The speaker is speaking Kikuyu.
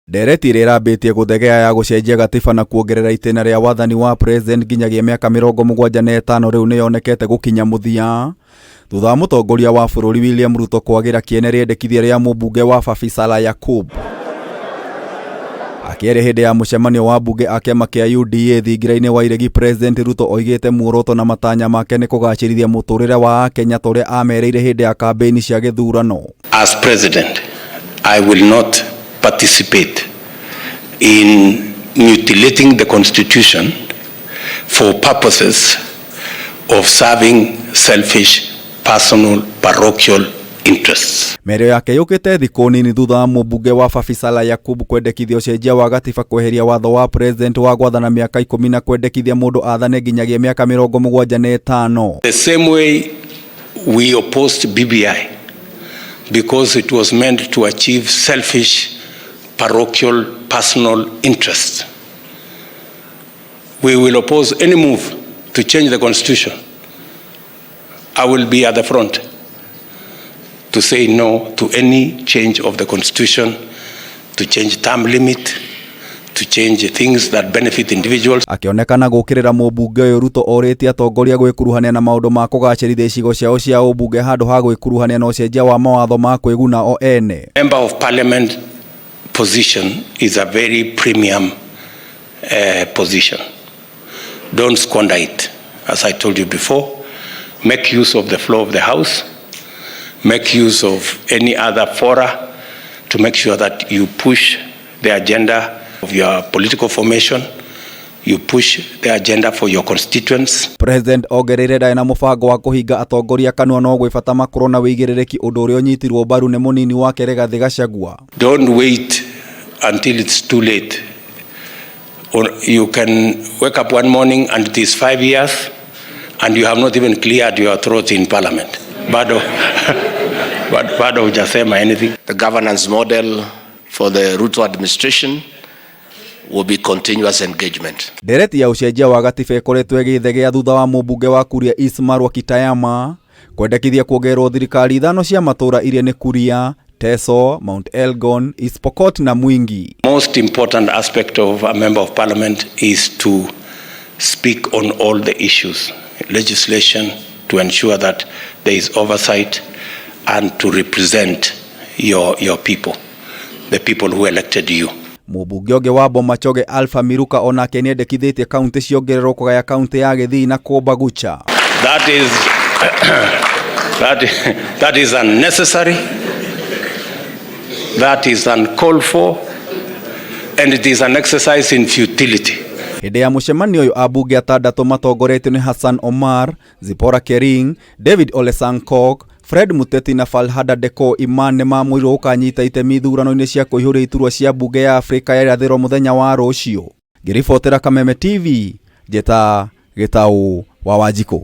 Ndereti ĩrĩa ĩrambĩtie gũthegea ya gũcenjia gatiba na kuongerera itĩna rĩa wathani wa president nginyagia mĩaka 75 rĩu nĩyonekete gũkinya mũthia thutha wa mũtongoria wa bũrũri William Ruto kwagĩra kĩene rĩendekithia rĩa mũmbunge wa Fafi Salah Yakub. Akĩaria hĩndĩ ya mũcemanio wa mbunge a kĩama kĩa UDA thingira-inĩ wa Iregi, President Ruto oigĩte muoroto na matanya make nĩ kũgacĩrithia mũtũrĩre wa Akenya ta ũrĩa amerĩire hĩndĩ ya kambĩini cia gĩthurano. As president, I will not participate in mutilating the constitution for purposes of serving selfish, personal, parochial interests. Mĩario yake yũkĩte thikũ nini thutha wa mũmbunge wa Fafi Salah Yakub kwendekithia ũcenjia wa gatiba kweheria watho wa president wa gwathana mĩaka 10 na kwendekithia mũndũ athane nginyagia mĩaka 75. The same way we opposed BBI because it was meant to achieve selfish, parochial, personal interests. We will oppose any move to change the constitution. I will be at the front to say no to any change of the constitution, to change term limit, to change things that benefit individuals. Akĩonekana gũkĩrĩra mũmbunge ũyũ, Ruto orĩtie atongoria gwĩkuruhania na maũndũ ma kũgacĩrithia icigo ciao cia ũmbunge handũ ha gwĩkuruhania na ũcenjia wa mawatho ma kwĩguna o ene. Member of Parliament position is a very premium position. Don't squander it. As I told you before, make use of the floor of the House, make use of any other fora to make sure that you push the agenda of your political formation, you push the agenda for your constituents. President ongereire ndarĩ na mũbango wa kũhinga atongoria kanua no gwĩ bata makorwo na wĩigĩrĩrĩki, ũndũ ũrĩa ũnyitirwo mbaru nĩ mũnini wake Rigathĩ Gachagua. Don't wait until it's too late. Or you can wake up one morning and it is 5 years and you have not even cleared your throat in parliament. Bado, bado hujasema anything. The governance model for the Ruto administration will be continuous engagement. Ndereti ya ũcenjia wa gatiba ĩkoretwo ĩgĩthegea thutha wa mũmbunge wa Kuria East Marwa Kitayama kwendekithia kuongererwo thirikari ithano cia matũũra iria nĩ Kuria, Teso, Mount Elgon, East Pokot na Mwingi. Most important aspect of a member of parliament is to speak on all the issues, legislation to ensure that there is oversight and to represent your people, the people who elected you. Mũmbunge ũngĩ wa Bomachoge Alpha Miruka onake nĩendekithĩtie kaunti ciongererwo kũgaya kaunti ya Gĩthii na Kũmbagucha. That is unnecessary. That is uncalled for. And it is an exercise in futility. Hĩndĩ ya mũcemanio ũyũ ambunge atandatũ matongoretio nĩ Hassan Omar, Zipporah Kering, David Ole Sankok, Fred Muteti na Falhada Deko Iman nĩmamũirwo gũkanyita itemi ithurano-inĩ cia kũihũria iturwa cia mbunge ya Afrika ya irathĩro mũthenya wa rũciũ. Ngĩribotera Kameme TV, njĩta Gĩtaũ wa Wanjikũ.